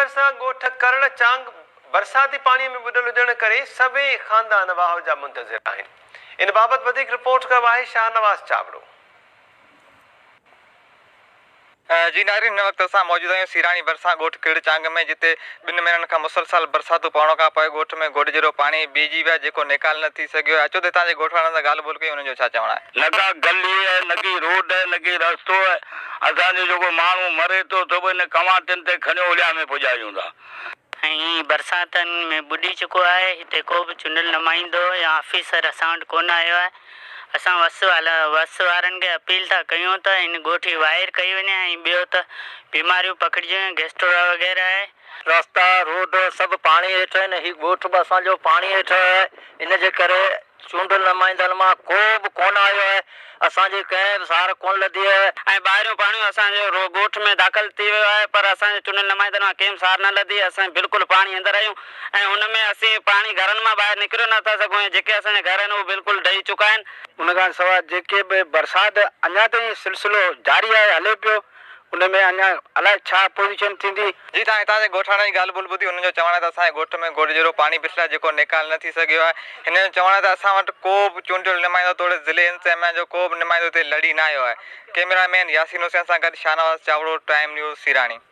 ڀرسان ڳوٺ ڪرڙ چانگ برساتي پاڻي ۾ ٻڏل هجڻ ڪري سوين خاندان واهه جا منتظر آهن. ان بابت وڌيڪ رپورٽ ڪيو آهي شاهنواز چاوڙو. جي ناظرين هن وقت اسان موجود آهيون سيراڻي ڀرسان ڳوٺ ڪرڙ چانگ ۾ جتي ٻن مهينن کان مسلسل برساتون پوڻ کان پوء ڳوٺ ۾ گوڏ جيڏو پاڻي بيهجي ويو آهي جيڪو نيڪال نه ٿي سگهيو آهي اچو ته هتان جي ڳوٺ وارن سان ڳالهه ٻولهه ڪيون انهن جو ڇا چوڻ آهي. نه ڪا گلي آهي نه ڪي روڊ آهي نه ڪي رستو آهي اسان جو جيڪو ماڻهو مري ٿو سو به ان ڪنواٽين تي کڻيو اوليا ۾ پڄايون ٿا. ۽ برساتن ۾ ٻڏي چڪو آهي هتي ڪو به چونڊيل نمائندو يا آفيسر اسان وٽ ڪونه آيو آهي اسان وس وس وارن کي اپيل ٿا ڪيون ته هن ڳوٺ جي واهر ڪئي وڃي ۽ ٻيو ته بيماريون پکڙجي ويون گيسٽرو وغيره آهي. رستا روڊ سڀ پاڻي هيٺ آهن هي ڳوٺ به اسان جو پاڻي هيٺ آهي ان جي ڪري چونڊيل نمائندن مان ڪو به ڪونه آيو آهي، اسان جي ڪنهن به سار ڪونه لڌي آهي. ۽ ٻاهريون پاڻيون اسان جي ڳوٺ ۾ داخل ٿي ويو آهي پر اسان جي چونڊيل نمائندن مان ڪنهن به سار نه لڌي، اسين بلڪل پاڻي اندر آهيون ۽ ان ۾ اسين پاڻي گهرن مان ٻاهر نڪريو نه ٿا سگهون ۽ جيڪي اسان جا گهر آهن اهي بلڪل ڊهي چڪا آهن. ان کان سواء جيڪي به برسات اڃا تائين سلسلو جاري آهي هلي پيو ان ۾ اڃا الائي ڇا پوزيشن ٿيندي. جي توهان هتان جي ڳوٺاڻن جي ڳالهه ٻولهه ٻڌي هنن جو چوڻ آهي ته اسان جي ڳوٺ ۾ گوڏ جيڏو پاڻي بيٺل آهي جيڪو نيڪال نه ٿي سگهيو آهي هنن جو چوڻ آهي ته اسان وٽ ڪو به چونڊيل نمائندو توڙي ضلعي انتظاميا جو ڪو به نمائندو هتي لڙي نه آيو آهي ڪئميرا مين ياسين حسين سان گڏ شاهنواز چاوڙو ٽائيم نيوز سيراڻي.